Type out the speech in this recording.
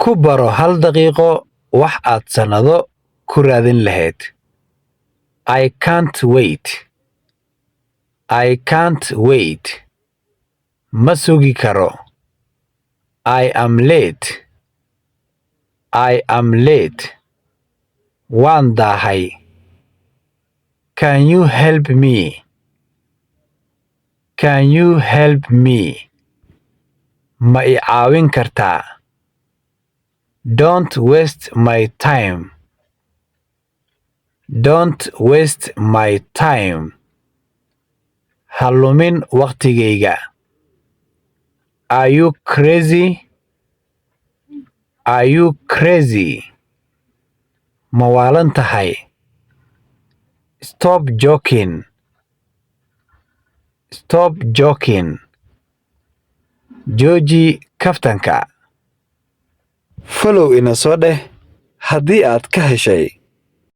Ku baro hal daqiiqo wax aad sannado ku raadin lahayd. I can't wait. I can't wait. Ma sugi karo. I am late. I am late. Waan daahay. Can you help me? Can you help me? Ma i caawin kartaa? Don't waste my time. Don't waste my time. Ha lumin waqtigayga. Are you crazy? Are you crazy? Ma waalan tahay? Stop joking. Stop joking. Jooji kaftanka. Follow ina soo dheh haddii aad ka heshay.